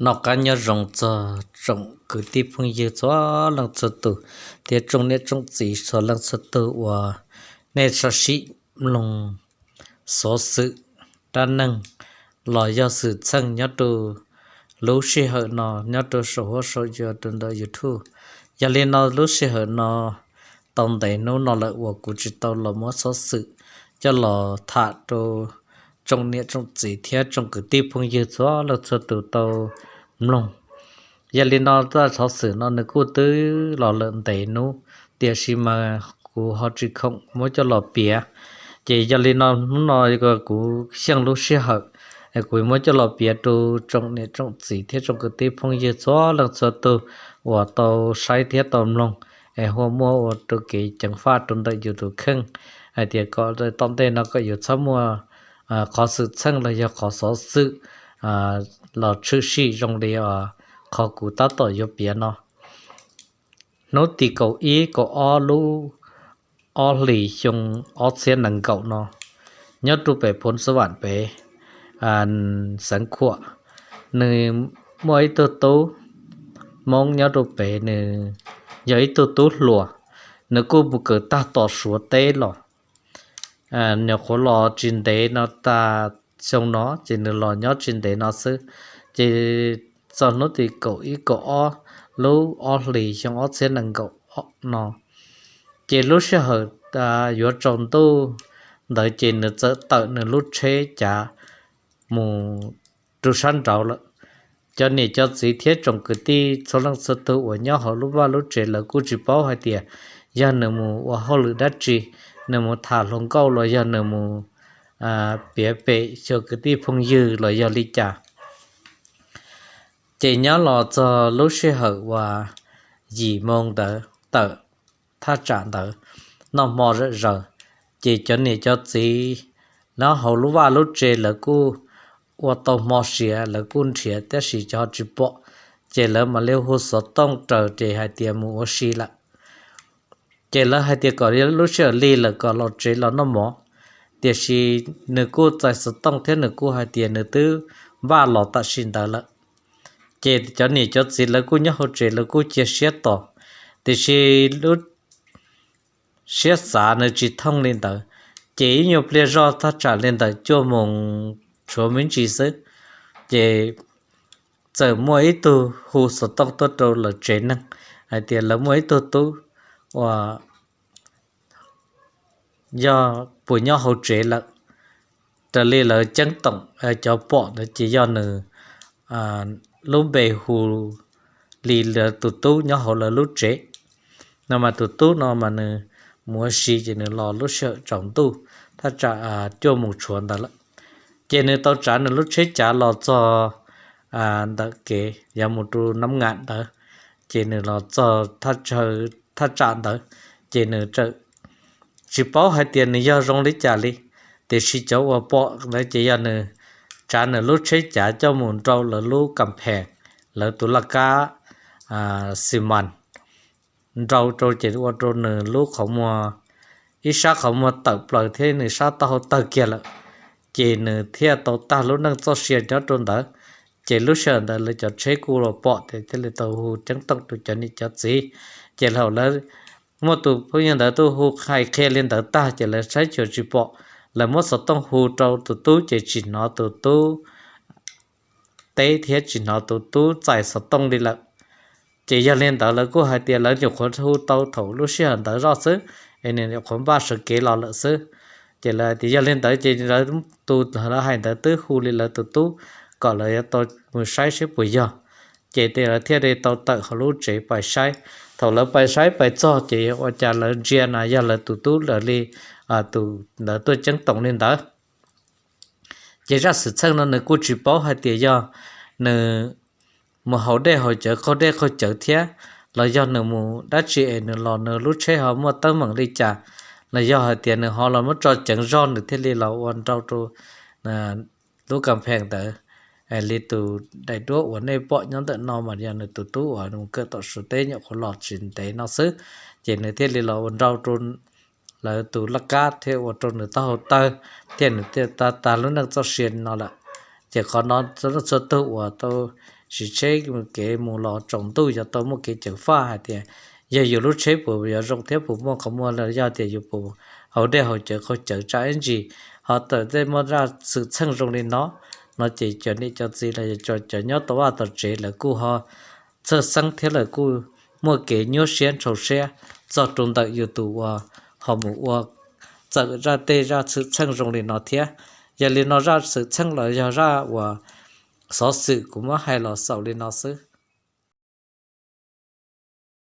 Noj qab nyob zoo txog tsoom kwv tij phooj ywg txhua leej txhua tus thiab tsoom niam tsoom txiv txhua leej txhua tus uas nej txoj sim mloog xov xwm dab neeg los yog xwm txheej nyob rau lub sij hawm no nyob rau saum huab saum cua rau ntawm YouTube. Yog li no lub sij hawm no tau ntev hnub no lawm uas kuv tsis tau los muab xov xwm coj los tham rau tsoom niam tsoom txiv thiab tsoom kwv tij phooj ywg txhua leej txhua tus tau mloog. Yog li no zaj xov xwm no nws kuj twb los lawm ntev hnub, tiam sis mas kuv ho tsis khoom muab coj los piav. Ces yog li no hnub no kuv xyeej lub sij hawm, kuv muab coj los piav rau tsoom niam tsoom txiv thiab tsoom kwv tij phooj ywg txhua leej txhua tus uas tau saib thiab tau mloog, es hu muaj ua rau kev ceev faj rau ntawm yus tus kheej, hais tias kom tom ntej no kom yus txhob muaj qhov xwm txheej los yog qhov xov xwm los tshwm sim zoo li qhov kuv tab tom yuav piav no. Hnub tim kaum ib kaum ob lub ob hlis xyoo ob txhiab nees nkaum no, nyob rau pem Phoos Xab Vam pem, xeev Khuam, nws muaj ib tug tub Hmoob nyob rau pem, nws yog ib tug tub hluas, nws kuj mus kawm tag tom Suav teb los. Nyuam qhuav los tsis ntev no, tas xyoo no ces nws los nyob tsis ntev no xwb. Ces txog hnub tim kaum ib kaum ob lub ob hlis xyoo ob txhiab nees nkaum no, ces lub sij hawm yuav tsaus ntuj ntawd ces nws txawm tawm nws lub tsheb cav mus rau sab nraud lawm. Cov niam cov txiv thiab tsoom kwv tij txhua leej txhua tus uas nyob hauv lub vaj lub tsev lawv kuj tsis paub hais tias yog nws mus ua hauj lwm dab tsi, nws mus tham hluas nkauj los yog nws mus piav pem xyuas kwv tij phooj ywg los yog li cas. Ces nyob los txog lub sij hawm uas yim moo ntawd tawm thaj tsam ntawd, noj hmo zom zaws, ces cov niam cov txiv nyob hauv lub vaj lub tsev lawv kuj ua tau hmo siav, lawv kuj nrhiav tab sis ho tsis pom, ces lawv mam li hu xov tooj raws ces hais tias mus ua si lawm. Ces lawv hais tias kom lub sij hawm lig lawm kom los tsev los noj mov, tiam sis nws kuj txais xov tooj thiab nws kuj hais tias nws twb npaj los tam sim ntawd lawm. Ces cov niam cov txiv lawv kuj nyob hauv tsev lawv kuj cia siab tos, tiam sis lub siab xav nws tsis thooj li ntawd. Ces ib nyuag pliag zog thaj tsam li ntawm cuaj moos tshuav me ntsis xwb, ces txawm muaj ib tug hu xov tooj tuaj rau lawv tsev neeg hais tias lawv muaj ib tug tub uas yog puas nyob hauv tsev lawm. Raws li lawv ceeb toom cov pom ntawd ces yog nws lub npe hu li lawv tus tub nyob hauv lawv lub tsev no mas tus tub no mas nws mus ua si ces nws los lub sij hawm tsaus ntuj thaj tsam cuaj moos tshuav ntawd lawm. Ces nws tau tsav nws lub tsheb cav los txog ntawm kev yuav mus rau Nab Ngam ntawd, ces nws los txog thaj tsam ntawd, ces nws tsis paub hais tias nws yog zoo li cas li, tiam sis cov uas pom ntawd ces yog nws tsav nws lub tsheb cav coj mus nrau lawv lub kas phees, lawv tus laj kab xi mas, nrau rau ces ua rau nws lub qhov muag, ib sab qhov muag tawm plaws thiab nws sab taub hau tawg kiag lawm, ces nws thiaj tau tag lub neej txoj sia nyob rau ntawd. Ces lub sij hawm ntawd lawv cov tsheb kuj los pom ces thiaj li tau hu ceeb toom rau cov niam cov txiv. Ces thaum lawv muaj tus phooj ywg ntawd tuaj hu hais qhia li ntawd tag ces lawv saib xyuas tsis pom, lawv muab xov tooj hu rau tus tub ces tsis hnov tus tub teb thiab tsis hnov tus tub txais xov tooj li lawm. Ces yog li ntawd lawv kuj hais tias lawv nyuam qhuav hu tau thaum lub sij hawm ntawd zoj xwb, es nws nyuam qhuav npaj sawv kev los lawm xwb. Ces lawv tias yog li ntawd ces lawv tus lawv hais ntawd twb hu li lawv tus tub kom lawv yuav tau mus saib seb puas yog. Ces lawv thiaj li tau tawm hauv lub tsev pais saib. Thaum lawv pais saib pais txog ces ua cas lawv ntsia na yog lawv tus tub lawv li tus ntawd tuaj ceeb toom li ntawd. Ces zaj xwm txheej no nws kuj tsis paub hais tias yog nws mus haus dej haus cawv qaug dej qaug cawv thiab, los yog nws mus dab tsi es nws los nws lub tsheb ho muaj teeb meem li cas, los yog hais tias nws ho los muab tso ceev zog nws thiaj li los ua nrau rau lub kas phees ntawd li tus daim duab uas nej pom nyob ntawm no mas yog nws tus tub uas mus kawm tom Suav teb nyuam qhuav los tsis ntev no xwb. Ces nws thiaj li los ua nrau rau lawv tus laj kab thiab ua rau nws taub hau tawg, thiab nws thiaj tag lub neej txoj sia no lawm. Ces qhov no txhua tug uas tau siv tsheb kev mus los tsaus ntuj yuav tau muaj kev ceev faj hais tias yog yus lub tsheb puas yuav zoo thiab puas muaj qhov muag los yog tias yus puas haus dej haus cawv qaug cawv tsa ib ntsis, ho tawm tej muaj zaj xwm txheej zoo li no, no ces cov niam cov txiv los yog cov nyob tau vaj tau tsev lawv kuj ho txhawj xeeb thiab lawv kuj muaj kev nyuaj siab ntshau siab txog rau ntawm yus tus uas ho mus ua txawm zaj tej zaj xwm txheej zoo li no thiab. Yog li no zaj xwm txheej los yog zaj uas xov xwm kuv muab hais los xaus li no xwb.